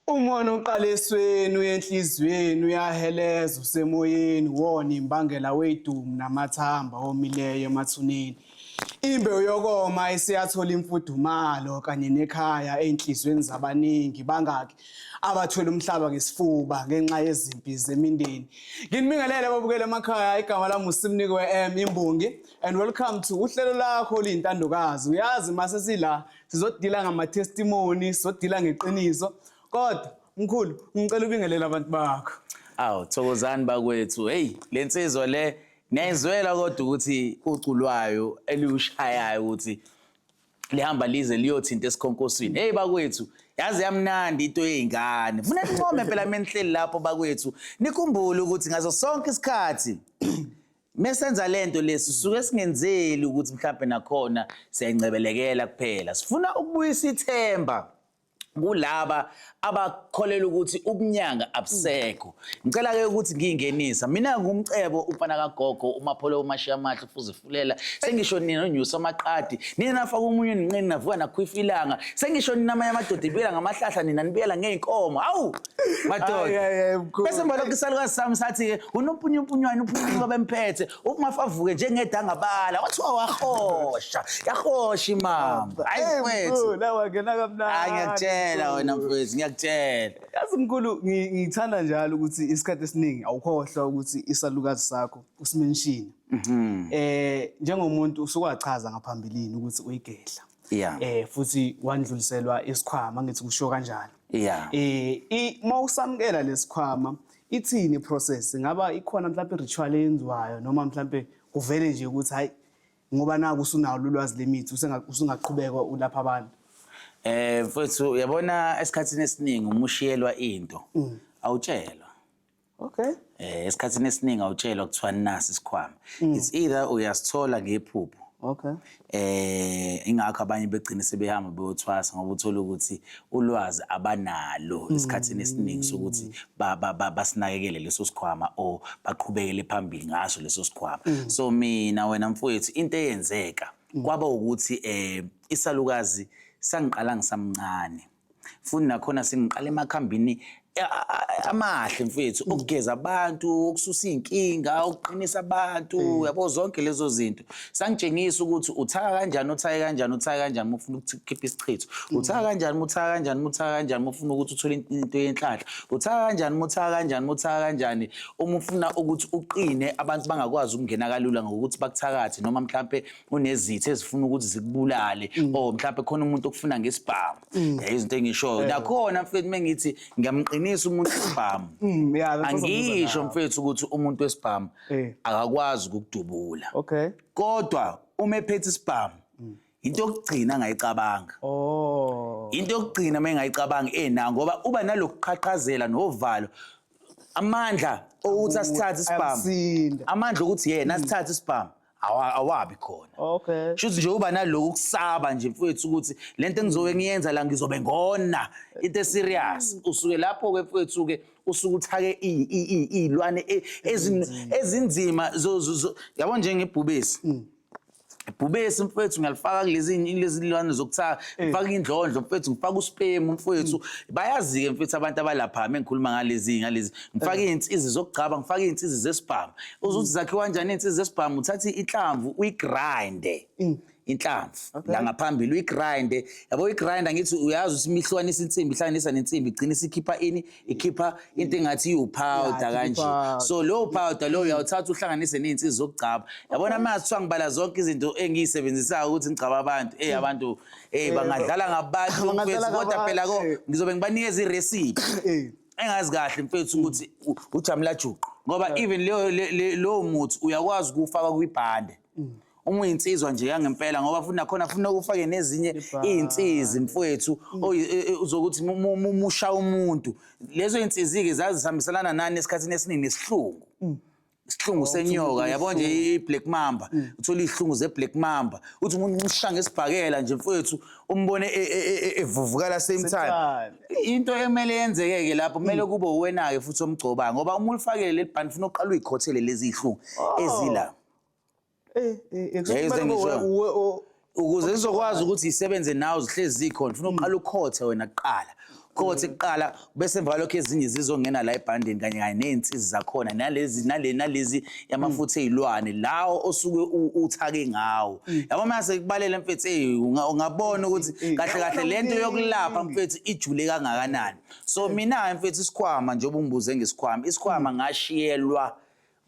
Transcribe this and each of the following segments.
Umona uqala esweni uyenhliziyweni uyaheleza usemoyeni wona imbangela weyidumu namathamba omileyo emathuneni. Imbewu yokoma isiyathola imfudumalo kanye nekhaya ey'nhliziyweni zabaningi bangaki abathwele umhlaba ngesifuba ngenxa yezimpi zemindeni. Nginibingelele ababukeli emakhaya igama lami uSimniki we-M Imbongi and welcome to uhlelo lakho oluyintandokazi. Uyazi mase sila sizodila ngama-testimony, sizodila ngeqiniso. Kodwa mkhulu ngicela ubingelele abantu bakho. Awu thokozani bakwethu. Hey le nsizwa le niyayizwela kodwa ukuthi ucu lwayo eliwushayayo ukuthi lihamba lize liyothinta esikhonkosweni. Hey bakwethu yaze yamnandi into yey'ngane. Funa nincome phela menihleli lapho bakwethu. Nikhumbule ukuthi ngaso sonke isikhathi mesenza lento lesi sisuke singenzeli ukuthi mhlampe nakhona siyayincebelekela kuphela. Sifuna ukubuyisa ithemba kulaba abakholelwa ukuthi ubunyanga abusekho. Ngicela ke ukuthi ngiyingenisa. Mina ngumcebo umfana kagogo uMapholo umashiya amahle fuze fulela. Sengisho nina onyusa amaqadi. Nina nafaka umunye ninqeni navuka nakhwifa ilanga. Sengisho nina amanye amadoda ibuyela ngamahlahla nina nibuyela ngeyinkomo. Awu madoda. Ayi, ayi, ayi, mkhulu. Bese mbalokhu isalukazi sami sathi ke unompunyumpunywane uphuma bemphethe uma avuke njengedangabala wathiwa wahosha yahosha imamba. Hayi Hey, mfethu. mkhulu, la wangena kamnandi. Hayi ngiyakutshela wena mkhulu. mfethu ngiyakutshela. Yazi mkhulu ngithanda njalo ukuthi isikhathi esiningi awukhohlwa ukuthi isalukazi sakho usimenshini. Njengomuntu usukwachaza ngaphambilini ukuthi uyigedla. Futhi wandluliselwa isikhwama ngithi kusho kanjalo. Mawusamukela lesikhwama ithini process ngaba ikhona mhlawumbe ritual eyenziwayo noma mhlawumbe kuvele nje ukuthi hayi ngoba naku usunalo ulwazi lemithi usungaqhubeka ulapha abantu. Mfethu uyabona esikhathini esiningi uma ushiyelwa into awutshelwa. Esikhathini esiningi awutshelwa kuthiwa nasi isikhwama. It's either uyasithola ngephupho. Ingakho abanye begcina sebehamba beyothwasa ngoba uthola ukuthi ulwazi abanalo esikhathini esiningi sokuthi basinakekele leso sikhwama or baqhubekele phambili ngaso leso sikhwama. So mina wena mfowethu into eyenzeka kwaba ukuthi isalukazi sangiqala ngisamncane. Futhi nakhona singiqala emakhambini amahle mfethu ukugeza abantu, ukususa iy'nkinga, ukuqinisa abantu, yabo zonke lezo zinto. Sangitshengisa ukuthi uthaka kanjani, uthake kanjani, uthake kanjani uma ufuna ukukhipha isichitho. Uthaka kanjani, uthaka kanjani, uthaka kanjani uma ufuna ukuthi uthole into yenhlanhla. Uthaka kanjani, uthaka kanjani, uthaka kanjani uma ufuna ukuthi uqine abantu bangakwazi ukungena kalula ngokuthi bakuthakathe noma mhlampe unezitha ezifuna ukuthi zikubulale or mhlampe khona umuntu okufuna ngesibhamu. Izinto engishoyo. Nakhona mfethu mengithi ngiyamqinisa umuntu wesibhamu. Angisho mfethu ukuthi umuntu wesibhamu akakwazi ukukudubula. Kodwa uma ephethe isibhamu into yokugcina angayicabanga. Into yokugcina mengayicabanga ena ngoba uba nalokuqhaqhazela novalo. Amandla ukuthi asithathe isibhamu. Amandla ukuthi yena asithathe isibhamu. Awabi khona. Shuthi nje uba naloku kusaba nje mfethu ukuthi lento engizobe ngiyenza la ngizobe ngona into eserious. Usuke lapho ke mfethu ke usuke uthake izilwane ezinzima yabo njengebhubesi. Ibhubesi mfethu ngiyalifaka kulezi lezi lwane zokuthaka, ngifaka indlondlo mfethu, ngifaka uspemu mfethu. Bayazi-ke mfethu abantu abalapha mengikhuluma ngalezi. Ngifaka iy'nsizi zokugcaba, ngifaka iy'nsizi zesibhamu. Uzuthi zakhiwa kanjani iy'nsizi zesibhamu? Uthatha inhlamvu uyigrinde. Inhlamvu la ngaphambili uyigrinde. Yabo uyigrinde ngithi uyazi ukuthi imihlukanisa insimbi ihlanganisa nensimbi igcina isikhipha ini, ikhipha into engathi iwupowder kanje. So lowo powder lowo uyawuthatha uhlanganise ney'nsizi zokugcaba. Yabona manje kuthiwa ngibala zonke izinto engiyisebenzisayo ukuthi ngigcabe abantu. Abantu, bangadlala ngabantu mfethu, kodwa phela ko ngizobe ngibanikeza irecipe. Engazi kahle mfethu ukuthi ujamula juqu. Ngoba even leyo muthi uyakwazi ukuwufaka kwibhande. Uma uyinsizwa nje yangempela ngoba futhi nakhona funa ukufake nezinye iy'nsizi mfowethu uzokuthi musha umuntu. Lezo iy'nsizi-ke zazihambiselana nani esikhathini esiningi nesihlungu. Isihlungu senyoka, yabo nje i-black mamba, uthola iy'hlungu ze-black mamba. Uthi umuntu umsha ngesibhakela nje mfowethu umbone evuvukala same time. Into emele yenzeke-ke lapho kumele kube uwena-ke futhi omgcobayo ngoba uma ulifakele leli bhandi ufuna uqala uyikhothele lezi iy'hlungu ezila. Ukuze zizokwazi ukuthi isebenze nawe zihlezi zikhona ufuna uqala ukhothe wena kuqala. Kothi kuqala bese emva kwalokho ezinye zizongena la ebhandeni kanye kanye ney'nsizi zakhona nalezi nale nalezi yamafutha ey'lwane lawo osuke uthake ngawo. Yabo mase kubalele mfethu, hey, ungabona ukuthi kahle kahle lento yokulapha mfethu ijule kangakanani. So mina mfethu isikhwama, njengoba ungibuze ngesikhwama, isikhwama ngashiyelwa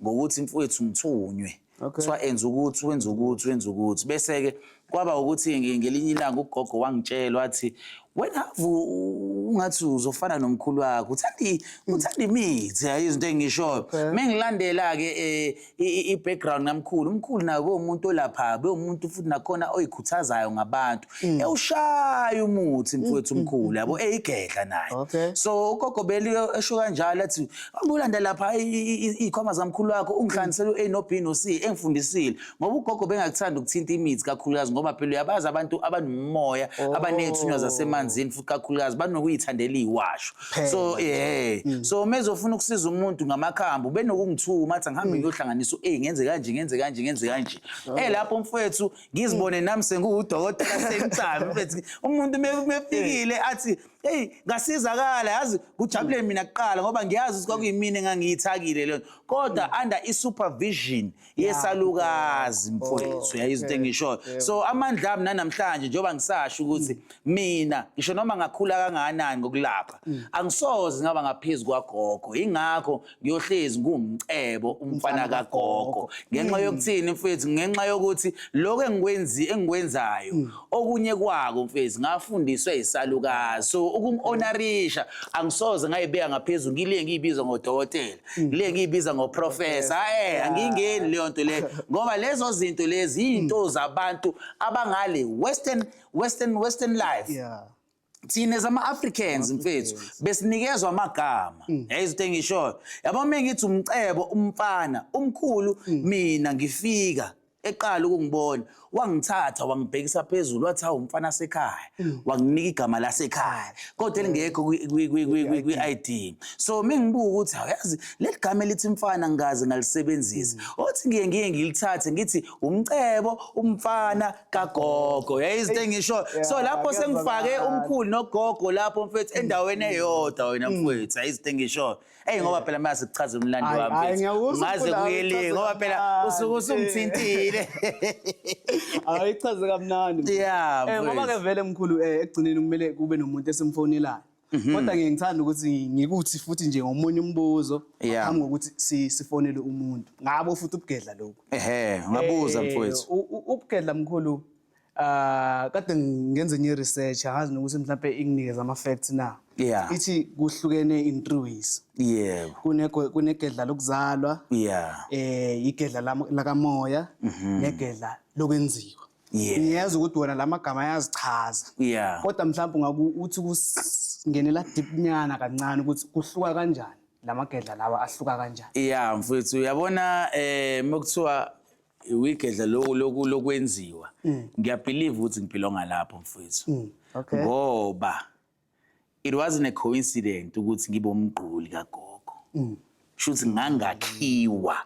ngokuthi mfowethu ngithunywe. Kuthiwa enza ukuthi, wenza ukuthi, wenza ukuthi, bese-ke kwaba ukuthi ngelinye ilanga ugogo wangitshela wathi, wena havu ungathi uzofana nomkhulu wakho, uthanda imithi, hayi izinto engishoyo. Mengilandela-ke i-background kamkhulu, umkhulu naye bewumuntu olapha, bewumuntu futhi nakhona oyikhuthazayo ngabantu, ewushaya umuthi mfowethu umkhulu, yabo, eyigedla naye. So ugogo beli esho kanjalo athi ulanda lapha iy'khwama zamkhulu wakho, ungihlanganisele u-A no-B no-C engifundisile, ngoba ugogo bengakuthanda ukuthinta imithi kakhulukazi, ngoba phela uyabazi abantu abanomoya, abaney'thunywa zasemanzini futhi kakhulukazi banokuyithandela iy'washo. So yeah, so uma ezofuna ukusiza umuntu ngamakhambi ubenokungithuma athi angihambe ngiyohlanganisa u-A, ngenze kanje, ngenze kanje, ngenze kanje. Lapho mfowethu ngizibone nami senguwudokotela same time mfethu, umuntu mefikile athi hey ngasizakala, yazi kujabule mina kuqala ngoba ngiyazi ukuthi kwakuyimina engangiyithakile leyo, kodwa under i-supervision yesalukazi mfowethu, yayizinto engishoyo. So amandla ami nanamhlanje njengoba ngisasho ukuthi mina ngisho noma ngakhula kangakanani ngokulapha, angisoze ngaba ngaphezu kwagogo, ingakho ngiyohlezi ngumcebo umfana kagogo. Ngenxa yokuthini mfethu? Ngenxa yokuthi lokho engikwenzayo okunye kwako mfethu ngafundiswa yisalukazi, so ukungi-honorisha angisoze ngayibeka ngaphezulu, ngile ngiyibiza ngodokotela, ngile ngiyibiza ngoprofessor, angiyingeni leyo nto leyo, ngoba lezo zinto lezi yinto zabantu abangale western life. Thina zama-Africans mfethu besinikezwa amagama, yayizinto engishoyo, yabo. Uma ngithi umcebo umfana umkhulu, mina ngifika eqala ukungibona wangithatha wangibhekisa phezulu wathi hawu umfana sekhaya, wanginika igama lasekhaya kodwa elingekho kwi-ID. So mengibuka ukuthi awuyazi leli gama elithi mfana ngikaze ngalisebenzisa, othi ngiye ngilithathe ngithi umcebo umfana kagogo, yayizinto engisho. So lapho sengifake umkhulu nogogo lapho mfethu endaweni eyodwa, wena mfethu, yayizinto engisho. Eyi ngoba phela mase kuchaza umlando wami mfethu, ngaze kuyele ngoba phela usuke usungithintile. Hayi ichaze kamnandi. Yeah. Ngoba ke vele mkhulu ekugcineni kumele kube nomuntu esimfonelayo. Kodwa ngiye ngithanda ukuthi ngikuthi futhi nje ngomunye umbuzo phambi kokuthi sifonele umuntu. Ngabo futhi ubugedla lokhu. Ehhe, ungabuza mfowethu. Ubugedla mkhulu, kade ngenze nye research, angazi nokuthi mhlambe inginikeza ama facts na. Ithi kuhlukene in three ways. Yebo. Kunegedla lokuzalwa. Igedla lakamoya, negedla lokwenziwa. Ngiyazi ukuthi wena lamagama ayazichaza. Kodwa mhlawumbe ungaku uthi kusingenela deep nyana kancane ukuthi kuhluka kanjani lamagedla lawa, ahluka kanjani. Yeah mfowethu, uyabona mokuthiwa igedla lokhu lokwenziwa, ngiyabelieve ukuthi ngibelonga lapho mfowethu. Ngoba it wasn't a coincidence ukuthi ngibe umgquli kagogo. Shuthi ngangakhiwa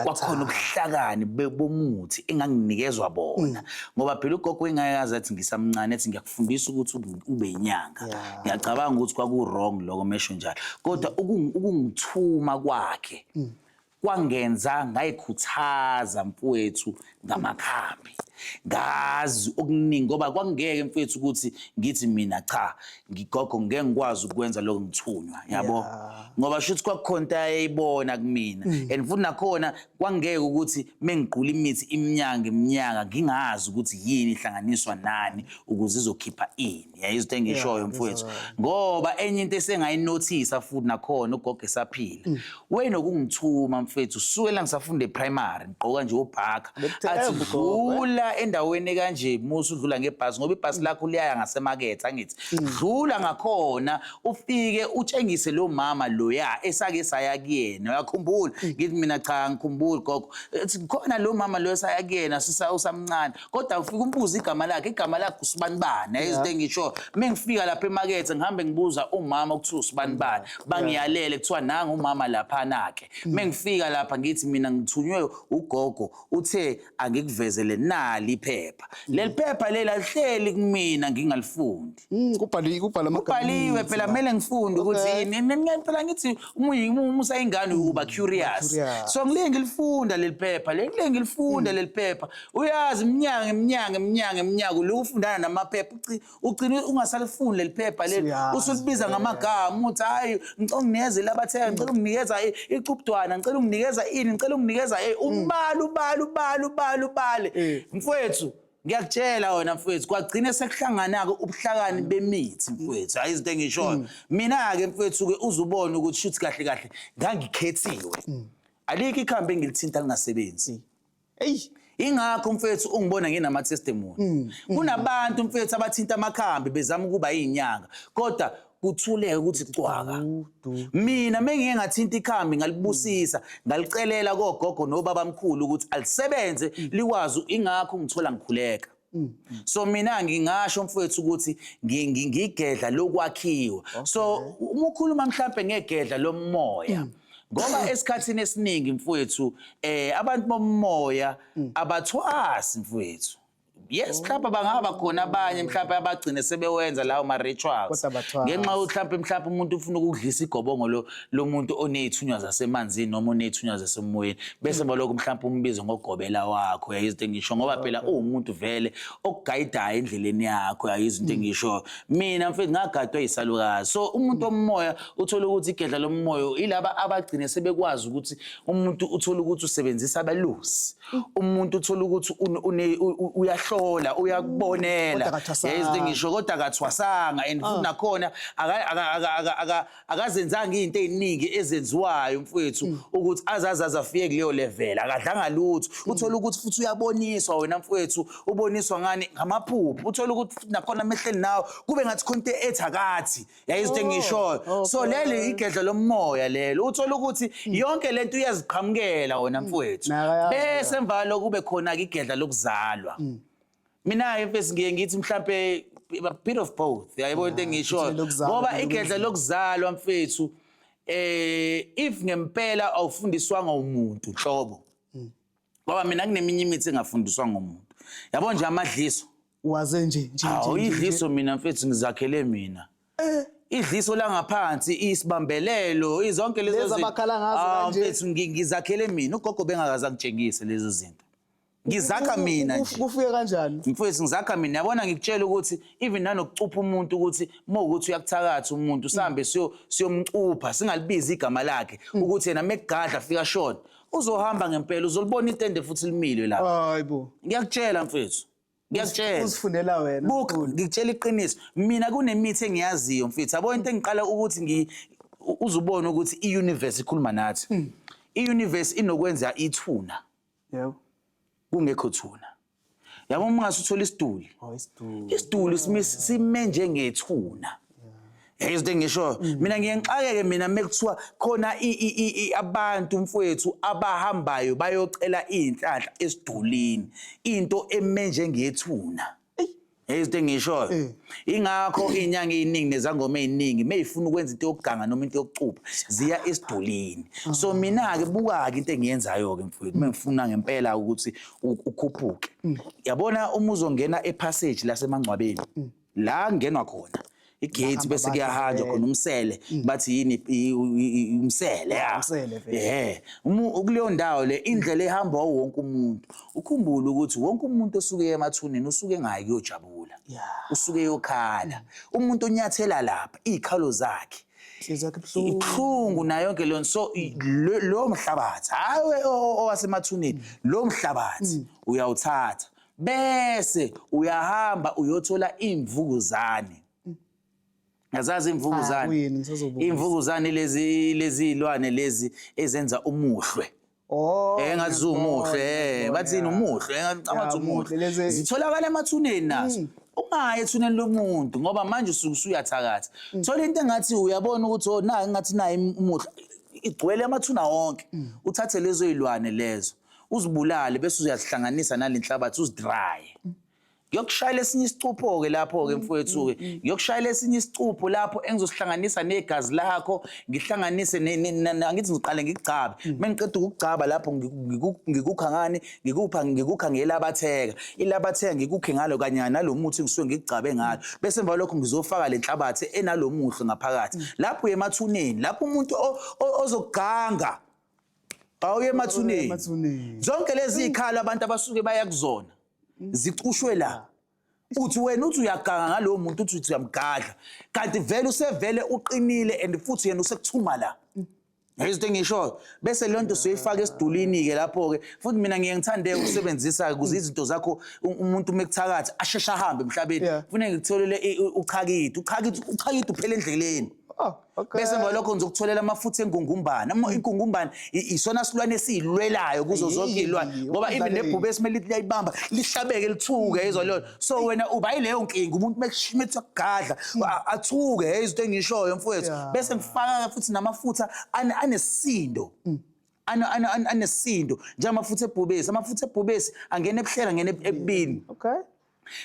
kwakhona ubuhlakani bomuthi enganginikezwa bona, ngoba phela ugogo engakazi athi ngisamncane ethi ngiyakufundisa ukuthi ube inyanga. Ngiyacabanga ukuthi kwaku wrong lokho mesho njalo, kodwa ukungithuma kwakhe kwangenza ngayikhuthaza mfowethu ngamakhambi, ngazi okuningi, ngoba kwangeke mfethu ukuthi ngithi mina cha ngigogo ngeke ngikwazi ukwenza lokho ngithunywa, yabo, ngoba shuthi kwakukhona into ayeyibona kumina. And futhi nakhona kwangeke ukuthi mengigqula imithi iminyaka ngeminyaka ngingazi ukuthi yini ihlanganiswa nani ukuze izokhipha ini, yayizinto engishoyo mfowethu. Ngoba enye into esengayinothisa futhi nakhona ugogo esaphila wenokungithuma mfethu sukela ngisafunda eprimary, ngigqoka nje ubhaka, athi dlula endaweni kanje musu udlula ngebhasi, ngoba ibhasi lakho liyaya ngasemakethe, angithi dlula ngakhona ufike utshengise lo mama loya esake saya kuyena, uyakhumbula? Ngithi mina cha ngikhumbuli gogo. Ethi khona lo mama lo esaya kuyena sisa usamncane, kodwa ufike umbuze igama lakhe, igama lakhe usibanibani, izinto engisho. Mengifika lapha emakethe ngihambe ngibuza umama okuthiwa usibanibani, bangiyalele kuthiwa nanga umama lapha nake. Mengifika Mengifika lapha ngithi mina ngithunywe ugogo, uthe angikuvezele nali iphepha. Leli phepha leli alihleli kumina ngingalifundi. Kubhaliwe, kubhala amagama. Kubhaliwe phela, kumele ngifunde ukuthi yini. Phela ngithi uma usayingane uba curious. Curious. So ngile ngilifunda leli phepha, le ngile ngilifunda leli phepha. Uyazi, iminyaka, iminyaka, iminyaka, iminyaka lokhu ufundana namaphepha, ugcine ungasalifuni leli phepha leli. Usuyazi. Usulibiza ngamagama, uthi hayi, ngicela unginikeze labathenga, ngicela unginikeza icubudwana, ngicela unginikeza ini, ngicela unginikeza umbala, ubala, ubala, ubala, ubale. Mfowethu, ngiyakutshela wena mfowethu, kwagcine sekuhlangana-ke ubuhlakani bemithi mfowethu. Hayi, izinto engishoyo mina-ke mfowethu-ke, uzubone ukuthi shuthi kahle kahle ngangikhethiwe. Alikho ikhambi engilithinta lingasebenzi. Eyi. Ingakho mfethu ungibona nginama-testimony. Kunabantu mfethu abathinta amakhambi bezama ukuba yinyanga, kodwa kuthuleke ukuthi cwaka. Mina mengike ngathinta ikhambi, ngalibusisa, ngalicelela kogogo nobabamkhulu ukuthi alisebenze, likwazi. Ingakho ngithola ngikhuleka. So mina ngingasho mfowethu ukuthi ngigedla lokwakhiwa. So uma ukhuluma mhlambe ngegedla lomoya, ngoba esikhathini esiningi mfowethu abantu bomoya abathwasi mfowethu. Yes, mhlawumbe bangaba khona abanye mhlawumbe abagcine sebewenza lawo ma-rituals. Kodwa abathwasi. Ngenxa yokuthi mhlawumbe umuntu ufuna ukudlisa igobongo lo lomuntu oney'thunywa zasemanzini noma oney'thunywa zasemoyeni, bese balokhu mhlawumbe umbize ngogobela wakho, yayizinto izinto engisho, ngoba phela uwumuntu vele okugayidayo endleleni yakho, yayizinto izinto engisho. Mina mfethu ngagadwa yisalukazi. So umuntu omoya, uthola ukuthi igedla lomoya ilaba abagcine sebekwazi ukuthi umuntu uthola ukuthi usebenzisa abelusi, umuntu uthola ukuthi uyahlola, uyakubonela. Kodwa akathwasanga. Yayizinto engisho, kodwa akathwasanga and futhi nakhona akazenzanga izinto ey'ningi ezenziwayo mfowethu ukuthi azaze aze afike kuleyo level. Akadlanga lutho. Uthola ukuthi futhi uyaboniswa wena mfowethu. Uboniswa ngani? Ngamaphupho. Uthola ukuthi futhi nakhona amehleli nawe kube ngathi khona into ethi akathi, yayizinto engishoyo. So leli igedla lomoya lelo, uthola ukuthi yonke lento uyaziqhamukela wena mfowethu. Nakayazi. Bese emva kwalokho kube khona-ke igedla lokuzalwa. Mina-ke mfethu ngiye ngithi mhlampe a bit of both, yayibona into engishoyo? Uthi lokuzalwa. Ngoba igedla lokuzalwa mfethu, if ngempela awufundiswanga umuntu nhlobo, ngoba mina kuneminye imithi engafundiswanga umuntu, yabo nje amadliso. Waze nje nje Hawu. nje, nje. Idliso mina mfethu ngizakhele mina idliso langaphansi, isibambelelo, izonke lezo Lezi zinto. abakhala ngazo Ah, kanje. mfethu, ngizakhele mina. Ugogo bengakaze angitshengise lezo zinto, ngizakha mina nje. Kufike kanjani? Mfowethu, ngizakha mina, yabona, ngikutshela ukuthi even nanokucupha umuntu, ukuthi uma ukuthi uyakuthakatha umuntu, sihambe siyomcupha, singalibizi igama lakhe, ukuthi yena mekugadla afika shona, uzohamba ngempela, uzolibona itende futhi limile lapho. Hayibo. Ngiyakutshela mfethu, ngiyakutshela. Uzifundela wena. Buka, ngikutshela iqiniso, mina kunemithi engiyaziyo mfethu, yabo, into engiqala ukuthi uzubone ukuthi i-universe ikhuluma nathi. I-universe inokwenza ithuna kungekho thuna, yabo. Uma ungase uthola isiduli, Oh, isiduli. isiduli sime njengethuna, izinto engishoyo. Mina ngiye ngixakeke mina mekuthiwa khona abantu mfowethu abahambayo bayocela iy'nhlanhla esidulini, into eme njengethuna, izinto engishoyo. Ingakho iy'nyanga ey'ningi nezangoma ey'ningi mey'funa ukwenza into yokuganga noma into yokucupha ziya esidulini. So mina-ke, buka-ke into engiyenzayo-ke mfowethu, uma ngifuna ngempela ukuthi ukhuphuke, yabona, uma uzongena epassage lasemangcwabeni la kungenwa khona igate, bese abantu kuyahanjwa vele. khona umsele, bathi yini, umsele, ya. Umsele vele. Ehhe, uma kuleyo ndawo le, indlela ehamba wonke umuntu, ukhumbule ukuthi wonke umuntu osuke emathuneni usuke engayi kuyojabula, usuke eyokhala. Umuntu onyathela lapha, iy'khalo zakhe Inhliziyo yakhe ibuhlungu. Ibuhlungu nayo yonke leyo nto. So lo mhlabathi, hayi owasemathuneni, lo mhlabathi uyawuthatha bese uyahamba uyothola imvukuzane. Ngazazi imvukuzane? Ah, kuyini? Ngisazobuza. Imvukuzane lezi ilwane lezi ezenza umuhlwe. Oh. Engathi umuhlwe, bathini, umuhlwe, engathi Ya, umuhlwe. Umuhlwe, Zitholakala emathuneni nazo. Ungayi ethuneni lomuntu ngoba manje usuke usuyathakatha. Thola into engathi uyabona ukuthi oh, na engathi nayi umuhlwe igcwele amathuna wonke. Uthathe lezo zilwane lezo, uzibulale, bese uyazihlanganisa nalenhlabathi, uzidry. Ngiyokushayela esinye isicupho-ke lapho-ke mfowethu-ke. Ngiyokushayela esinye isicupho lapho engizosihlanganisa negazi lakho, ngihlanganise angithi ngiqale ngikugcabe. Uma ngiqeda ukugcaba lapho ngikukha ngani? Ngikupha ngikukha ngelabatheka. Ilabatheka ngikukhe ngalo kanye nalo muthi engisuke ngikugcabe ngalo. Bese emva kwalokho ngizofaka le nhlabathi enalo muhle ngaphakathi. Lapho uye emathuneni, lapho umuntu ozokuganga awuye emathuneni. Emathuneni. Zonke lezi zikhalo abantu abasuke baya kuzona zicushwe la. Uthi wena uthi uyaganga ngalowo muntu, uthi uthi uyamgadla, kanti vele usevele uqinile and futhi yena usekuthuma la. Izinto engishoyo bese leyo nto soyifaka esidulini-ke lapho-ke. Futhi mina ngiye ngithande ukusebenzisa ukuze izinto zakho umuntu uma ekuthakatha asheshe ahambe emhlabeni. Kufuneka ngikutholele uchakidi, uchakidi, uchakidi uphele endleleni. Oh, okay. Bese emva lokho ngizokutholela amafutha engungumbane. Ingungumbane isona silwane esiyilwelayo kuzo zonke iy'lwane. Ngoba even nebhubesi kumele lithi liyayibamba, lihlabeke, lithuke, yezwa leyo. So wena uba yileyo nkinga, umuntu mekushimitha ukugadla, athuke, hey, izinto engishoyo mfowethu. Bese ngifaka futhi namafutha anesisindo. Anesisindo njengamafutha ebhubesi. Amafutha ebhubesi angena ebuhleni, angena ebubini.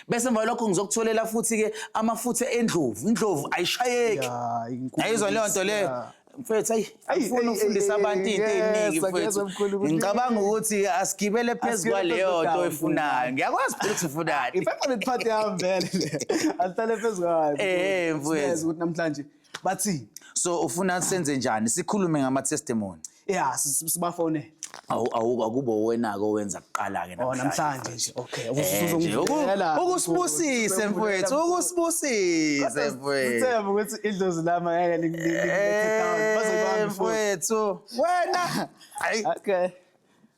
Bese emva lokho ngizokutholela futhi-ke amafutha endlovu. Indlovu ayishayeki. Ya, inkulu Yayizwa leyo nto leyo. Ya. Mfethu, ayi, Ayi, angifuni ayi, ukufundisa ayi, abantu into ayi, ey'ningi, yes, mfethu. ngiyezwa mkhulu ukuthi Ngicabanga ukuthi asigibele phezu Asigibele phezu kwaleyo nto kwedaba, oyifunayo. Ngiyakwazi phela ukuthi ufunani. I-favorite part yami vele le. Asihlale phezu kwayo. Mfowethu. Siyeza ukuthi namhlanje bathini? So ufuna senze njani? Sikhulume ngama-testimony. Ya, sibafonele. Awu, awu, akubo wena-ke owenza kuqala-ke Oh, namhlanje. namhlanje nje. Okay. Nje, Uzongivela. ukusibusise mfowethu, ukusibusise mfowethu. Sithemba ukuthi idlozi lami angeke lingilethe down. Bazobamba futhi. Mfowethu. Wena. Hayi. Okay.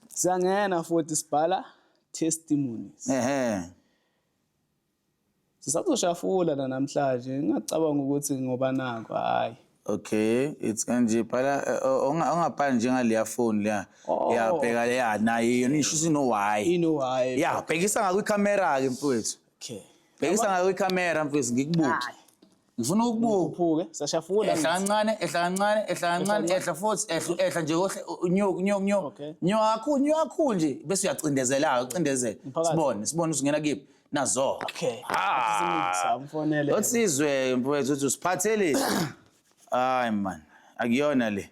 Siyangena futhi sibhala testimonies. Sisazoshafula la namhlanje. Ngingacabanga ukuthi ngoba nako hayi. Okay, it's kanje bhala ongabhali njengaleya phone leya. Oh. Ya bheka leya nayo yona isho ino Y. Ino Y. Ya bhekisa ngakwi camera ke mfowethu. Okay. Bhekisa ngakwi camera mfowethu ngikubuke. Hayi. Ngifuna ukubuka. Ukhuphuke, siyashafula. Ehla kancane, ehla kancane, ehla kancane, ehla futhi, ehla, ehla nje kohle, unyuka, unyuka, unyuka. Okay. Nyuka kakhulu, nyuka kakhulu nje bese uyacindezela, ucindezela. Mphakathi. Sibone, sibone usungena kiphi. Nazo. Okay. Ah. Samfonele. Otsizwe mfowethu uthi usiphathele. Hayi man, akuyona le.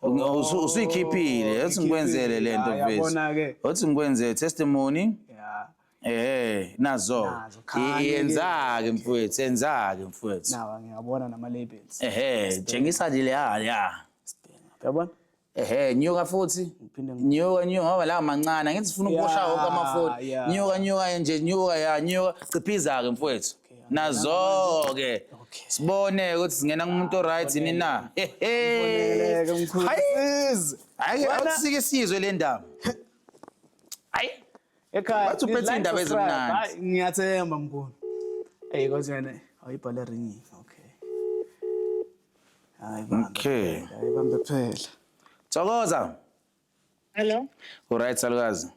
Usuyikhiphile, othi ngikwenzele le nto Hayi, mfethu. yabona-ke. Othi ngikwenzele testimony. Ya. Nazo. Nazo, khanye-ke. Yenzake mfowethu, yenzake mfowethu. Nawa ngiyabona nama labels. Tshengisa nje le ya. Sibheka. Uyabona? Nyuka futhi. Ngiphinde Nyuka, nyuka ngoba la mancane, angithi sifuna ukubosha Ya, wonke amafoni. ya. Nyuka, nyuka nje, nyuka ya, nyuka. Ciphiza ke mfowethu. Nazo ke. Okay. Sibone ukuthi singena kumuntu o right yini na. Mfoneleke mkhulu. Hayi. Please. Hayi, Wena- awusike sizwe le ndaba. Hayi. Ekhaya. Bathi uphethe like, iy'ndaba subscribe. ezimnandi. Hayi, ngiyathemba mkhulu. Hey kodwa yena ayibhale ringing. Okay. Hayi bambe. Okay. Hayi bambe phela. Thokoza. Hello, Uright salukazi.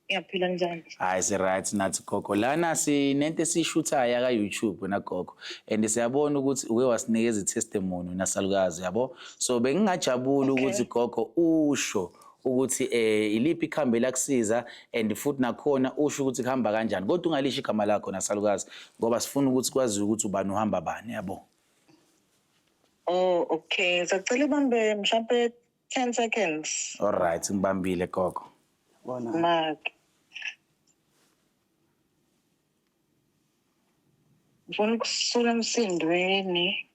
ngiyaphila njani? Hayi si right nathi gogo. Lana sinento esishuthayo ka YouTube na gogo. And siyabona ukuthi uke wasinikeza i-testimony nasalukazi yabo. So bengingajabula ukuthi gogo usho ukuthi iliphi ikhambi lakusiza and futhi nakhona usho ukuthi kuhamba kanjani. Kodwa ungalisho igama lakho nasalukazi ngoba sifuna ukuthi kwaziwe ukuthi ubani uhamba bani yabo. Oh, okay. Ngisacela ubambe mhlambe 10 seconds. All right, ngibambile gogo. Bona. Mark. Ngifuna ukusula emsindweni.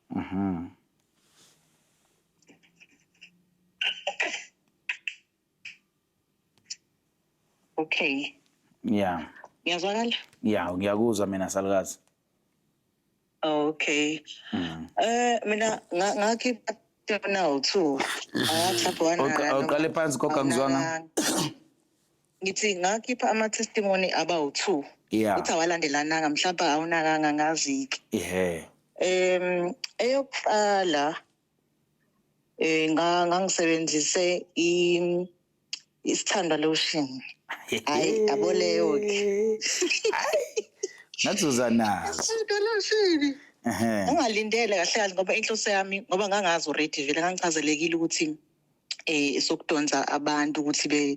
Okay. Yeah. Ngiyazwakala? Yeah, ngiyakuzwa mina salukazi. Okay. Mina ngakhipha now 2. Ngakhipha one. Awuqale phansi gogo, angizwanga. Ngithi ngakhipha ama testimony about 2. Yeah. Uthi awalandelananga mhlawumbe awunakanga ngazi-ke. Eyokuqala ngangisebenzise isithandwa lotion. Hayi, yabo leyo ke. Ngazuza nazo. Isithandwa lotion. Ungalindele kahle kahle ngoba inhloso yami ngoba ngangazi already vele ngangichazelekile ukuthi Sokudonsa abantu ukuthi be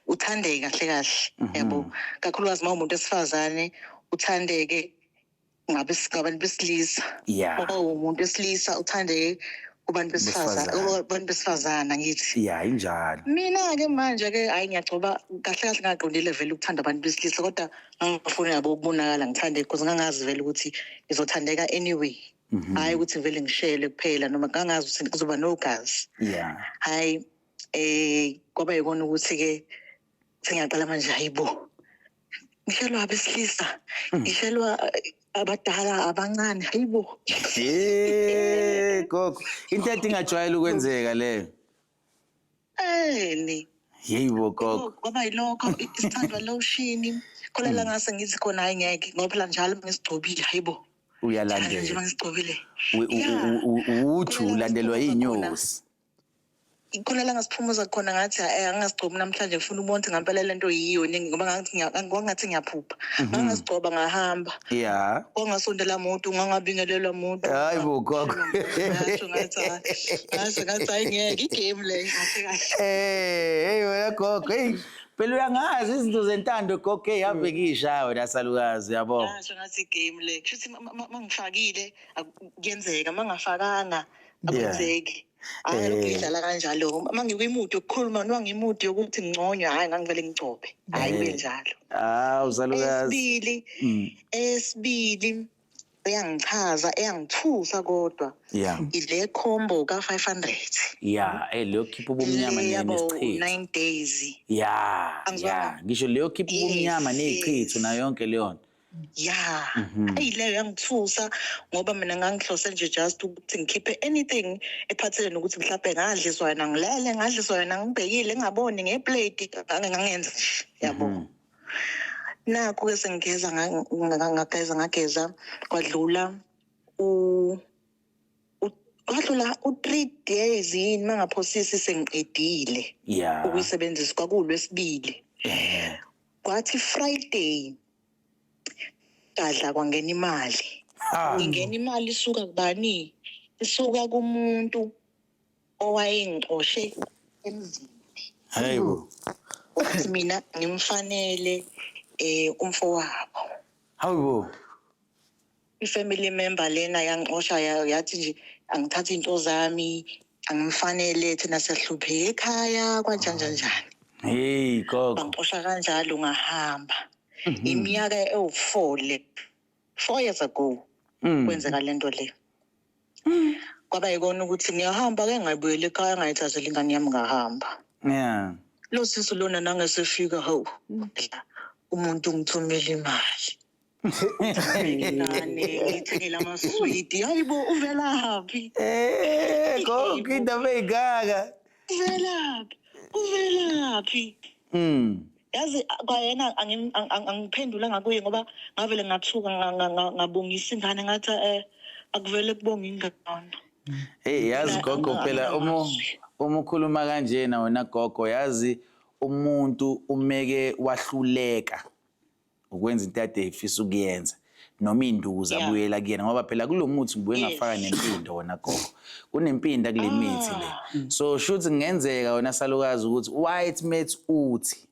uthandeke kahle kahle, yabo, kakhulukazi uma umuntu wesifazane uthandeke ngabe ngabantu besilisa. Uma umuntu wesilisa uthandeke kubantu besifazane. Besifazane. Kubantu besifazana ngithi. Yeah, injalo. Mina-ke manje-ke, hhayi, ngiyagcoba kahle kahle, ngaqondile vele ukuthanda abantu besilisa, kodwa ngangifuna, yabo, ukubonakala ngithandeke, because ngangazi vele ukuthi ngizothandeka anyway. Hhayi ukuthi vele ngishele kuphela, noma ngangazi ukuthi kuzoba nogazi. Hhayi, kwaba yikona ukuthi-ke sengiyaqala manje, hayibo, ngishelwa abesilisa, ngishelwa abadala, abancane, hayibo. Gogo, into ethi ingajwayele ukwenzeka leyo. Eni. Yeyibo gogo. Kwaba yilokho, isithandwa lotion khona la, ngase ngithi khona hayi, ngeke, ngoba phela njalo ngisigcobile, hayibo, njalo nje Uyalandela. mangisigcobile. Uju Khona la ulandelwa ngisiphumuza khona. iy'nyosi. Khona la ngasiphumuza khona, ngathi angasigcobi namhlanje, ngifuna ukubona ukuthi ngampela lento yiyo yini, ngoba kwangathi ngiyaphupha. Ngangasigcoba ngahamba. Kwangasondela muntu, ngangabingelelwa muntu. Hayi bo gogo. Ngasho ngathi hayi, ngasho ngathi hayi, ngeke, igame le kahle kahle. Hey wena gogo, hey. Phela uyangazi izinto zentando gogo, hey, ave kuyishaya wena salukazi, yabo. Ngasho ngathi igame le. Kushuthi mangifakile kuyenzeka, mangafakanga akwenzeki. Hhayi, lokhu ngidlala kanjalo. Uma ngikwi-mood yokukhuluma noma ngi-mood yokuthi nginconywe, hhayi, ngangivele ngigcobe. Hhayi, kube njalo. Hawu salukazi. Eyesibili, eyesibili eyangichaza, eyangithusa kodwa, ile combo ka-500. Yeah, leyo khipha ubumnyama Le yabo nesichitho. 9 days. Angizwanga. Yeah, ngisho leyo khipha ubumnyama nezichitho nayo yonke leyo nto. Ya, eyi, leyo yangithusa, ngoba mina ngangihlose nje just ukuthi ngikhiphe anything ephathelene nokuthi mhlawumbe ngadliswa yona ngilele, ngadliswa yona ngibhekile, ngingaboni ngeplate, ngangenza nje, yabo. Nakhu-ke sengigeza, ngageza, ngageza, kwadlula kwadlula u-3 days yini, mangaphosisi, sengiqedile ukuyisebenzisa, kwakuwulwesibili. Kwathi Friday kadla kwangena imali. Ha. Ingena imali isuka kubani? Isuka kumuntu owayengixoshe emzini. Hey bo. Ukuthi mina ngimfanele umfowabo. Hayibo. I-family member lena yangixosha, yathi nje angithathe into zami, angimfanele, thina siyahlupheka ekhaya, kwanjanjanjani. Hey gogo. Bangixosha kanjalo, ngahamba. Iminyaka ewu-4 le, 4 years ago kwenzeka lento le. Kwaba yikona ukuthi ngiyahamba-ke, ngayibuyela ekhaya, ngayithathela ingane yami, ngahamba. Lo sisi lona nangesefika, hawu, umuntu ungithumela imali, ingane ngiyithengele amaswidi, hayibo, uvelaphi? Gogo, indaba eyingaka. Uvelaphi, uvelaphi? Yazi kwayena angiphendulanga kuye, ngoba ngavele ngathuka, ngabongisa ingane, ngathi akuvele kubonga ingane. Hey, yazi Mina gogo, phela uma anginamazwi. uma ukhuluma kanjena wena gogo, yazi umuntu umeke wahluleka ukwenza into ade efisa ukuyenza noma iy'nduku zabuyela kuyena, ngoba phela kulo muthi ngibuye ngafaka nempindo wona gogo, kunempinda kule mithi le. So shuthi kungenzeka wena salukazi ukuthi white mate uthi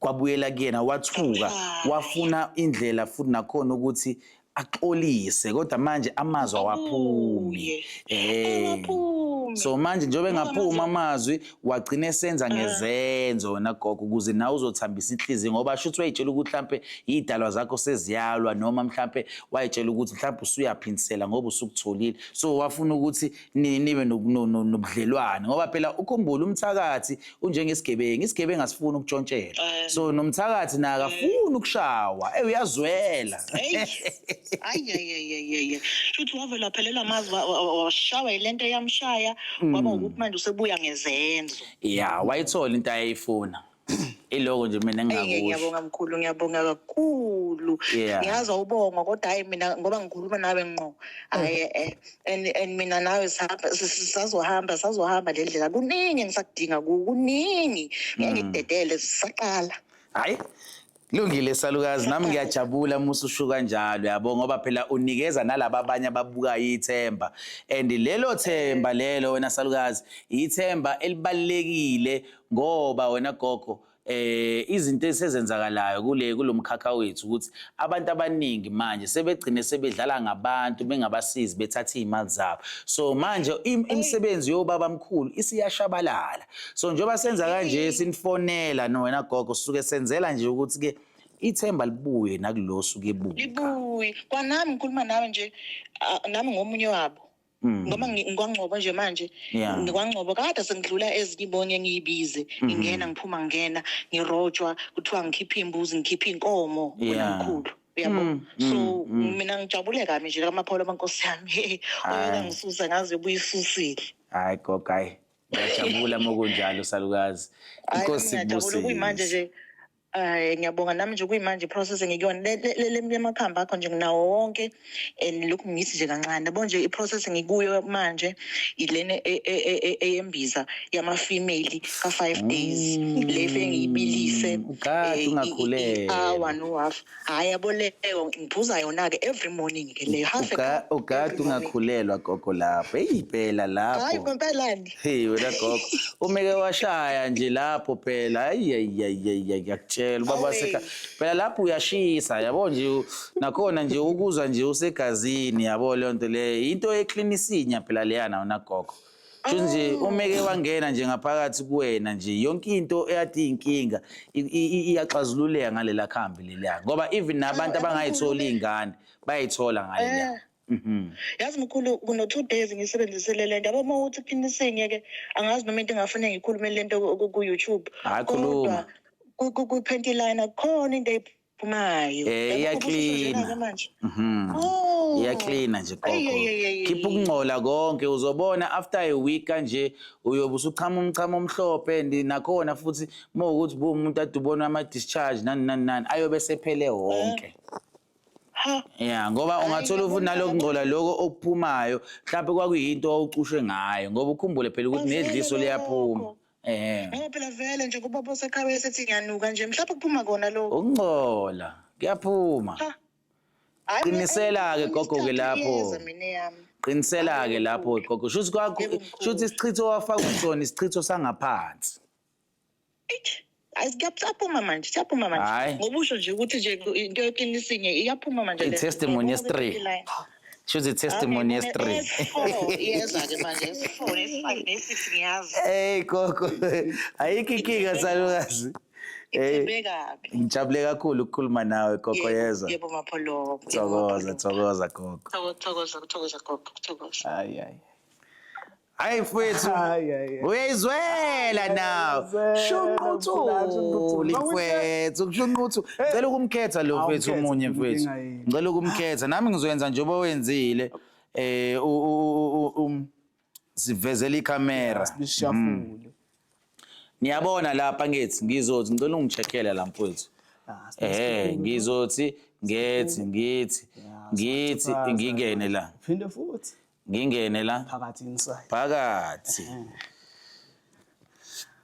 kwabuyela kuyena, wathuka, wafuna indlela futhi nakhona ukuthi axolise, kodwa manje amazwi awaphumi. Abuye. Eh. Awaphumi. So manje njengoba Ngoba engaphuma amazwi, wagcina esenza ngezenzo wena gogo, ukuze nawe uzothambisa inhliziyo, ngoba shuthi wayitshela ukuthi mhlampe iy'dalwa zakho seziyalwa, noma mhlampe wayitshela ukuthi mhlampe usuyaphindisela ngoba usukutholile. So wafuna ukuthi nibe nobudlelwane, ngoba phela ukhumbule, umthakathi unjengesigebengu, isigebengu asifuni ukutshontshelwa. So nomthakathi naye akafuni ukushawa, uyazwela. Hey, ayi ayi ayi ayi ayi, shuthi wavela waphelelwa amazwi, washawa yilento eyamshaya, kwaba ukuthi manje usebuya ngezenzo. Ya, wayithola into ayeyifuna, iloko nje mina Eyi, engingakusho. Ngiyabonga mkhulu, ngiyabonga kakhulu. Ngiyazi awubonga, kodwa hayi, mina ngoba ngikhuluma nawe ngqo, hayi, and mina nawe sazohamba, sazohamba le ndlela, kuningi engisakudinga, kuningi, ngeke ngikudedele, sisaqala. Hayi. Lungile salukazi, nami ngiyajabula musu usho kanjalo, yabo, ngoba phela unikeza nalaba abanye ababukayo ithemba, and lelo themba lelo wena salukazi ithemba elibalekile, ngoba wena gogo izinto esezenzakalayo kule kulomkhakha wethu ukuthi abantu abaningi manje sebegcine sebedlala ngabantu bengabasizi, bethatha iy'mali zabo. So manje imisebenzi yobaba mkhulu isiyashabalala. So njengoba senza kanje, sinifonela no wena gogo, sisuke senzela nje ukuthi ke ithemba libuye nakulo suke ebuka. Libuye kwanami, ngikhuluma nawe nje, nami ngomunye wabo, ngoba ngikwaNgcobo nje manje. NgikwaNgcobo, kade sengidlula ezinye ibonye ngiyibize, ngingena, ngiphuma, ngingena, ngirojwa, kuthiwa ngikhiphe iy'mbuzi, ngikhiphe iy'nkomo, wena mkhulu, uyabo. So mina ngijabule kabi nje kamapholo amankosi yami oyoka ngisusa ngaze ubuyisusile. Hayi gogo, hayi, ngiyajabula mokunjalo salukazi. Hhayi, Inkosi nami ngiyajabula kuyimanje ikubusise. nje. Hayi, ngiyabonga nami nje kuyimanje i-process engikuyona le lemakhamba akho nje nginawo wonke, and lokhu ngithi nje kancane, yabo nje, i-process engikuyo manje ilena eyembiza yama-female ka-5 days, le fike ngiyibilise. Ukade ungakhulelwa. I-hour no-half, hhayi yabo, leyo ngiphuza yona-ke every morning ke leyo, half a cup Ukade every morning. ungakhulelwa gogo lapho, eyi phela Hhayi, lapho. kwempelani. Hey wena gogo, umeke washaya nje lapho phela, hayi hayi hayi hayi, ngiyakutshela ubaba Awe. seka phela lapho uyashisa, yabo nje, nakhona nje ukuzwa nje usegazini, yabo, leyo nto leyo into eklinisinya phela leyana wena gogo. Sho nje umeke wangena nje ngaphakathi kuwena nje, yonke into eyade iyinkinga iyaxazululeka ngalela khambi leliya, ngoba even nabantu abangayitholi iy'ngane bayayithola ngaleliya. Yazi mkhulu, kuno-2 days ngisebenzisele le nto, yabo, uma uthi qinisinye-ke, angazi noma into engafanele ngikhulume le nto ku-YouTube. Hhayi, khuluma. Kodwa kwi-panty liner khona into eyiphumayo. Eh, Yabo, ubusho njena-ke iyaklina. manje. Oh. Iyaklina nje Ayi, gogo. ayi, ayi, ayi, Khipha ayi. ukungcola konke, uzobona after a week kanje uyobe usuchama umchamo omhlophe, and nakhona futhi uma ukuthi umuntu ade ubona ama-discharge nani nani nani ayobe sephele wonke. Ha. Yeah, ngoba Hhayi, ungathola futhi ngiyabona, nalokungcola loko okuphumayo, mhlawumbe kwakuyinto owawucushwe ngayo, ngoba ukhumbule phela ukuthi Kwavele nedliso liyaphuma. lokho. Eh. Ngoba phela vele nje kubaba osekhaya esethi ngiyanuka nje, mhlawumbe kuphuma kona lokho. Ukungcola kuyaphuma. Ha. Hhayi, mina Qinisela-ke gogo-ke isithathu lapho. iyeza mina eyami. Qinisela-ke lapho gogo. Shuthi kwakho, Yebo, mkhulu. shuthi isichitho wafaka kusona isichitho sangaphansi. Eish, hayi, siyaphuma manje, siyaphuma manje. Hhayi. Ngoba usho nje ukuthi nje into eqinisinye iyaphuma manje le. I-testimony Ngiyabona yesi-three. kwi-line. Shuthi i-testimony yesi-three. S4 iyeza-ke manje, S4, S5 ne-6 ngiyazi. Hey gogo, ayikho inkinga salukazi. Eh, Ithembe kabi. ngijabule kakhulu ukukhuluma nawe gogo, Yebo, yezwa. yebo Mapholoba. Yebo, Thokoza, Mapholoba. thokoza gogo. Thokoza, thokoza gogo, thokoza. Hayi hayi. Hayi mfowethu. Hayi hayi. Uyayizwela nawe. Uyayizwela, Shunquthuli mkhulu, mfowethu, shunquthu. Ngicela ukumkhetha lo mfowethu Awumkhethe, omunye mfowethu. inkinga yini? Ngicela ukumkhetha. Nami ngizoyenza njengoba wenzile. Sivezele ikhamera. Sishafule. Niyabona lapha ngithi ngizothi ngicela ungi-checkele la mfowethu. Ah, Ngizothi ngethi ngithi ngithi ngingene la. Phinde futhi Ngingene la phakathi inside. Phakathi.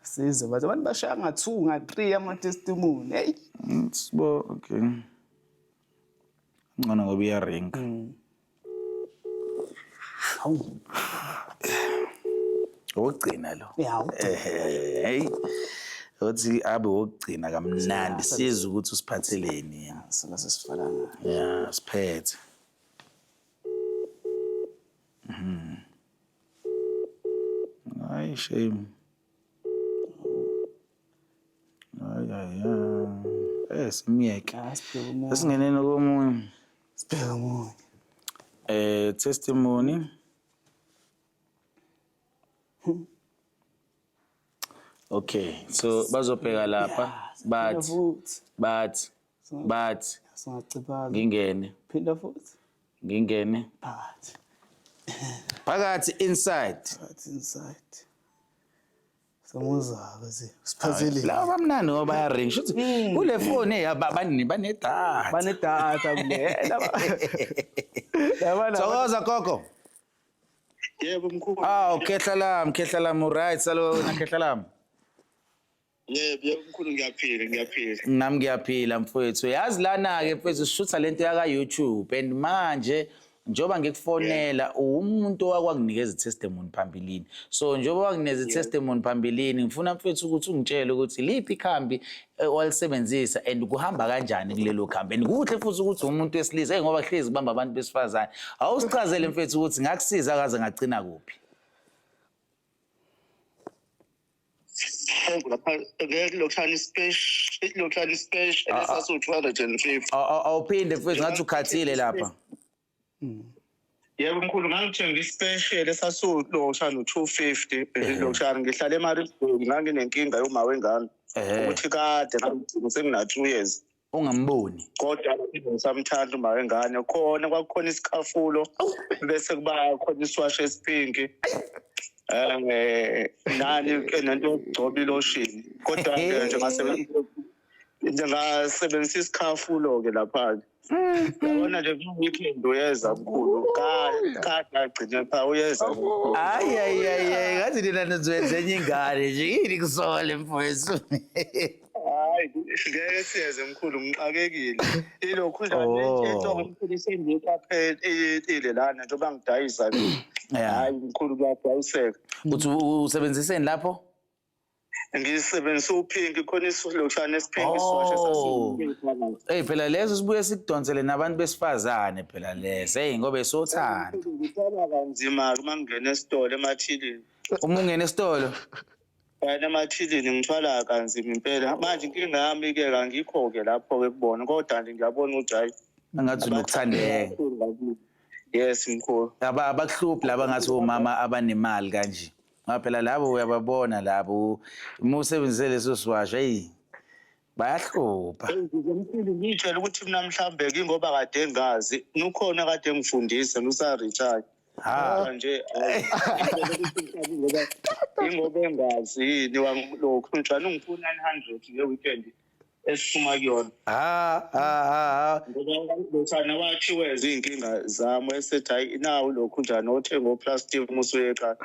Size bathi abantu bashaya nga-2 nga-3 ama-testimony. Hey. Sibo, okay. Ngcono ngoba iyaring. Hawu. Wokugcina lo. Ya, wokugcina. Hey. Uthi abe wokugcina kamnandi, sizwe ukuthi usiphatheleni yena. Sila sesifaka ngayo. Ya, siphethe. Hayi shame. Hayi hayi. Simyeke. Ah, sibheke omunye. Esingeneni komunye. Sibheke omunye. Testimony. Okay, so bazobheka lapha Phinda bathi futhi. bathi bathi Singaciphaza. ngingene Phinda futhi. ngingene Phakathi. Phakathi inside. Phakathi inside. Samuzaka nje. Siphatheleni. Laba bamnandi ngoba bayaring, shuthi kule phone hey banedatha. Banedatha kule. Laba Thokoza gogo. Yebo mkhulu. Aw, khehla lami, khehla lami, right, salo wena khehla lami. Yebo, yebo mkhulu ngiyaphila, ngiyaphila. Nami ngiyaphila mfowethu. Yazi lana-ke mfowethu sishutha lento yaka-YouTube and manje njengoba ngikufonela uwumuntu owakwakunikeza i-testimony phambilini. So njengoba wakunikeza i-testimony phambilini ngifuna mfowethu ukuthi ungitshele ukuthi liphi ikhambi owalisebenzisa and kuhamba kanjani kulelo khambi. And kuhle futhi ukuthi umuntu wesilisa hey, ngoba kuhlezi kubamba abantu besifazane. Awusichazele mfowethu ukuthi ngakusiza kaze ngagcina kuphi. Lapha ngelokushana ispesh, ilokushana ispesh esasu 250. Awuphinde mfowethu ngathi ukhathile lapha. Yebo mkhulu ngangithenga ispecial esasulokushana u250 lokushana ngihlala eMaritzburg nganginenkinga yoma wengane ukuthi kade ngangigcina sengina 2 years Ungamboni. Kodwa ngisamthanda uma wengane khona kwakukhona isikhafulo bese kuba khona isiwasho esipinki nani ke nento yokugcoba iloshini kodwa ke nje ngasebenzisa isikhafulo ke lapha yabona nje ku-weekend uyeza mkhulu kade agcine pha uyeza. Hayi hayi hayi ngathi nina nizoyenza enye ingane nje yini kusole mfowethu. Hayi ngeke siyeze mkhulu ngixakekile. Ilokhu nje into mkhulu isengiqaphelile lana njengoba ngidayisa nje. Hayi mkhulu kuyadayiseka. Uthi usebenziseni lapho? Ngisebenzisa uphinki khona isiloshana esiphinki isiwasho esasiphinki. Hey phela leso sibuye sikudonsele nabantu besifazane phela leso. Hey ngoba esothanda. Ngithola kanzima uma ngingena esitolo emathilini. Uma ungena esitolo? Wena emathilini ngithwala kanzima impela. Manje inkinga yami ke kangikho ke lapho ke kubona kodwa nje ngiyabona ukuthi hayi ngathi unokuthandeka. Yes mkhulu. Abakuhluphi laba ngathi omama abanemali kanje. Ngoba phela labo uyababona labo uma usebenzise leso siwasho hey bayahlupha. Ngizomkhulu ngitshela ukuthi mina mhlambe ke ngoba kade ngazi nukhona kade ngifundisa nusa-retire. Ha. Nje ingoba engazi yini lokhu njani ungifuna 900 nge-weekend esiphuma kuyona. Ha ha ha. Ngoba lothana wathi weza iy'nkinga zami esethi hayi nawu lokhu njani othenga oplastic musuyeqala.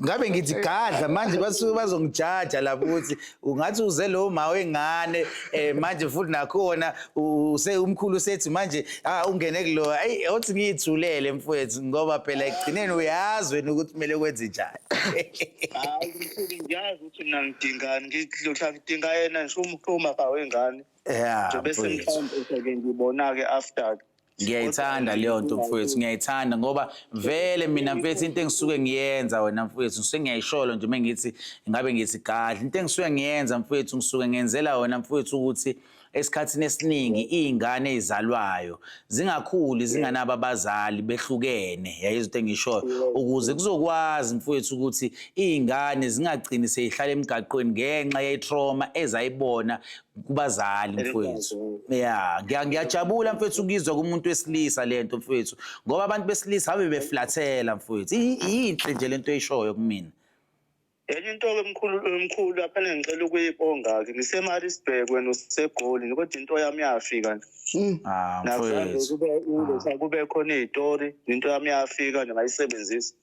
Ngabe ngithi gadla manje basuke bazongijaja lapho ukuthi ungathi uze lo ma wengane manje futhi nakhona use umkhulu sethi manje ungene kulo ayi othi ngiyithulele mfowethu ngoba phela ekugcineni uyazi wena ukuthi kumele kwenze njani. Hayi mkhulu ngiyazi ukuthi mina ngidingani ngidlutha ngidinga yena nje umhluma ka wengane. Yeah. Bese mhlawumbe ke ngibona ke after. Ngiyayithanda leyo nto mfowethu, ngiyayithanda ngoba vele mina mfethu into engisuke ngiyenza wena mfowethu ngisuke ngiyayisholo nje mengithi ngabe ngithi gadla into engisuke ngiyenza mfowethu ngisuke ngenzela wena mfowethu ukuthi esikhathini esiningi iy'ngane ey'zalwayo zingakhuli zinganabo abazali behlukene yayizwa into engishoyo ukuze kuzokwazi mfowethu ukuthi iy'ngane zingagcini seyihlala emgaqweni ngenxa ye-trauma ezayibona kubazali mfowethu. Yeah, ngiyajabula mfowethu ukuzwa kumuntu wesilisa lento mfowethu ngoba abantu besilisa ave beflathela mfowethu. Inhle nje lento oyishoyo kumina. Enye into ke mkhulu lapha ngicela ukuyibonga ke ngiseMaritzburg wena useGoli kodwa into yami yafika nje. Mfowethu. Kube khona izitori into yami yafika nje ngayisebenzisa.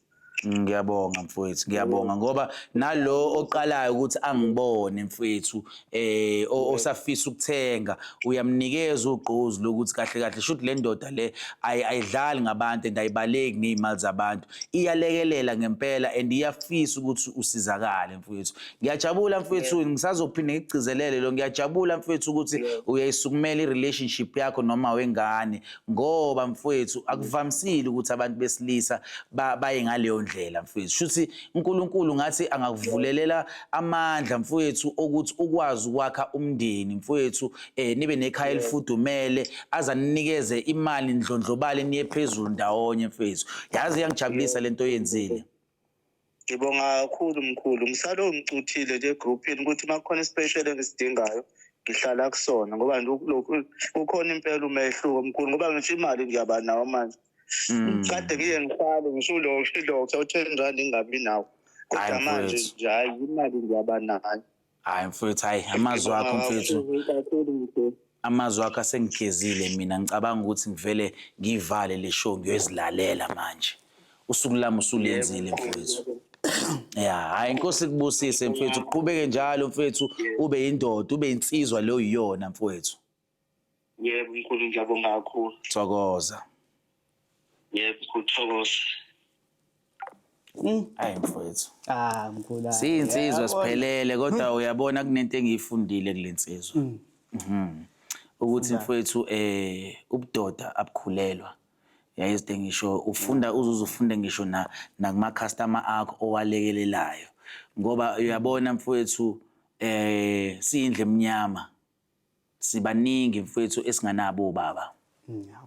Ngiyabonga mfowethu, ngiyabonga ngoba nalo oqalayo ukuthi angibone mfowethu osafisa ukuthenga uyamnikeza ugqozi lokuthi kahle kahle shuthi le ndoda le ayidlali ngabantu and ayibaleki nezimali zabantu, iyalekelela ngempela and iyafisa ukuthi usizakale mfowethu. Ngiyajabula mfowethu, ngisazophinda ngigcizelele lo, ngiyajabula mfowethu ukuthi uyayisukumela i-relationship yakho noma wengane ngoba mfowethu akuvamisile ukuthi abantu besilisa baye ngaleyo ndlela mfowethu. Shuthi uNkulunkulu ngathi angakuvulelela amandla mfowethu ukuthi ukwazi ukwakha umndeni mfowethu, nibe nekhaya elifudumele azaninikeze imali ndlondlobale niye phezulu ndawonye mfowethu. Yazi iyangijabulisa lento oyenzile. Ngibonga kakhulu mkhulu, ngisalo ngicuthile nje egroupini ukuthi makukhona ispecial engisidingayo ngihlala kusona ngoba lokhu kukhona impela umehluko mkhulu ngoba ngisho imali ngiyaba nawo manje. Kade ngiye ngihlale ngisho lokho u-10 rand ngingabi nawo. Kodwa manje nje hayi imali ngiyaba nayo. Hayi mfowethu, hayi amazwi akho mfowethu. Amazwi akho asengigezile mina, ngicabanga ukuthi ngivele ngivale le show ngiyozilalela manje. Usuku lami usulenzile mfowethu. Ya, hayi, inkosi kubusise mfethu, uqhubeke njalo mfethu, ube indoda, ube insizwa leyo yiyona mfowethu. Yebo mkhulu, ngiyabonga kakhulu. Thokoza. Yebo mkhulu, thokoza. Hayi mfowethu. Ah mkhulu. Hayi. Siyinsizwa Yabona. siphelele, kodwa uyabona kunento engiyifundile kule nsizwa. Ukuthi mfowethu ubudoda abukhulelwa. Yayizinto ngisho ufunda uzuze ufunde ngisho na nakuma customer akho owalekelelayo. Ngoba uyabona mfowethu, siyindle emnyama. Sibaningi mfowethu esinganabo obaba.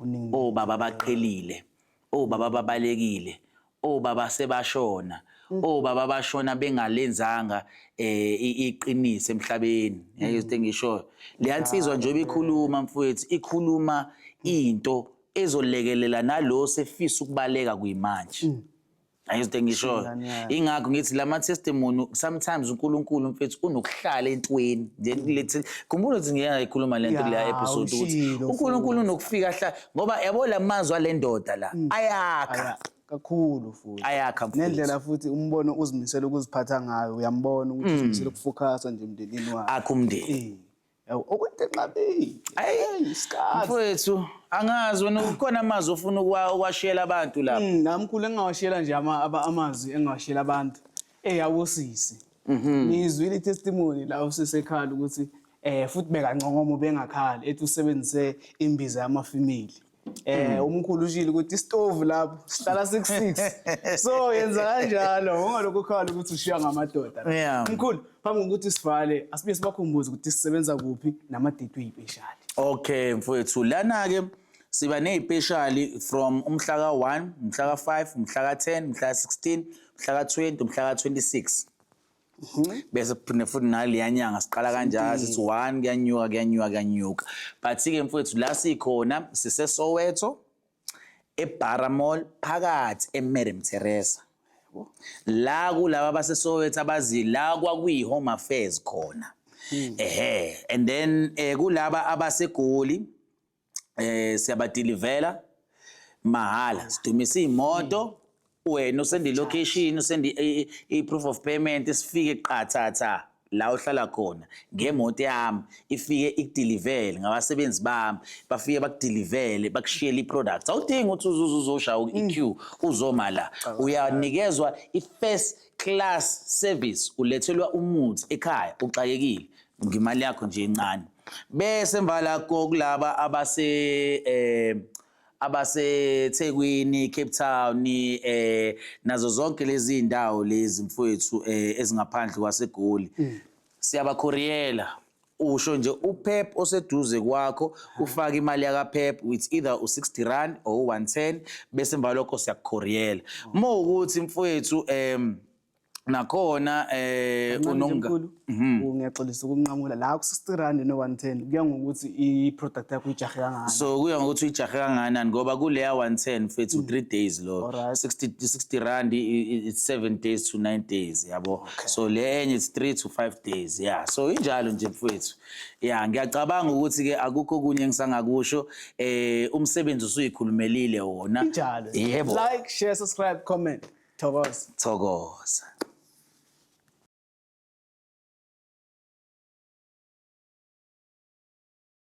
Uningi. Obaba baqhelile, obaba babalekile, obaba sebashona, obaba bashona bengalenzanga iqiniso emhlabeni. Yayizinto engishoyo, leya nsizwa njengoba ikhuluma mfowethu, ikhuluma into ezolekelela nalo sefisa ukubaleka kuyimanje. Ayizinto engishoyo. Ingane yakhe. Ingakho ngithi lama testimony, sometimes uNkulunkulu mfethu unokuhlala entweni. Nje khumbula ukuthi ngike ngayikhuluma lento kuleya episode ukuthi ushilo. uNkulunkulu unokufika hla, ngoba yabo lamazwi alendoda la ayakha. Aya, kakhulu futhi. Ayakha mfethu. Nendlela futhi umbono uzimisela ukuziphatha ngayo, uyambona ukuthi uzimisela ukufocusa nje emndenini wakhe. Akho umndeni. Yabo, okwento enqabile. Ayi, isikhathi. Mfowethu, angazi wena kukhona amazwi ofuna ukuwashiyela abantu lapha. Namkhulu, engingawashiyela nje amazwi engingawashiyela abantu eyawosisi. Ngizwile i-testimony la usisi ekhala ukuthi futhi bekancongomo bengakhali, ethi usebenzise imbiza yamafemale. Umkhulu ushilo ukuthi isitovu lapho sihlala 66. So yenza kanjalo, ungalokhu ukhala ukuthi ushiya ngamadoda. Mkhulu, phambi kokuthi sivale, asibuye sibakhumbuze ukuthi sisebenza kuphi nama-date wey'special. Okay mfowethu, lana ke siba nezipeshali from umhla ka1, umhla ka5, umhla ka10, umhla ka16, umhla ka20, umhla ka26. Bese kuphinde futhi naleya nyanga siqala kanjalo, sithi 1 kuyanyuka, kuyanyuka, kuyanyuka. But ke mfowethu, la sikhona sise Soweto, eBara Mall phakathi, eMadam Teresa. La kulaba baseSoweto abazi la kwakuyi Home Affairs khona. Ehe, and then kulaba abaseGoli, siyabadilivela mahala, sidumisa imoto, wena usend i-location, usend i-proof of payment, sifike qathatha la uhlala khona ngemoto yami, ifike ikudilivele ngabasebenzi bami, bafike bakudilivele, bakushiyele i-product. Awudingi ukuthi uzuze uzoshaya i-queue uzoma la, uyanikezwa i-first class service, ulethelwa umuthi ekhaya uxakekile ngemali yakho nje encane. Bese emva lakho kulaba abaseThekwini, Cape Town, nazo zonke lezi indawo lezi mfowethu ezingaphandle kwaseGoli, siyabakhoriyela. Usho nje uPep oseduze kwakho, ufake imali yaka Pep, it's either u60 rand or u110, bese emva lokho siyakukhoriyela. Uma ukuthi mfowethu nakhona Kancane nje, unonga mkhulu, ngiyaxolisa ukunqamula la ku-60 rand no-110, kuya ngokuthi i-product yakho ijahe kangakanani. So kuya ngokuthi uyijahe kangakanani, ngoba kuleya 110 mfethu 3 days lo. 60 rand it's 7 days to 9 days, yabo. So le enye it's 3 to 5 days, yeah. So injalo nje mfethu. Yeah, ngiyacabanga ukuthi ke akukho okunye engisangakusho, umsebenzi usuyikhulumelile wona. Injalo. Yebo. Like, share, subscribe, comment. Thokoza. Thokoza.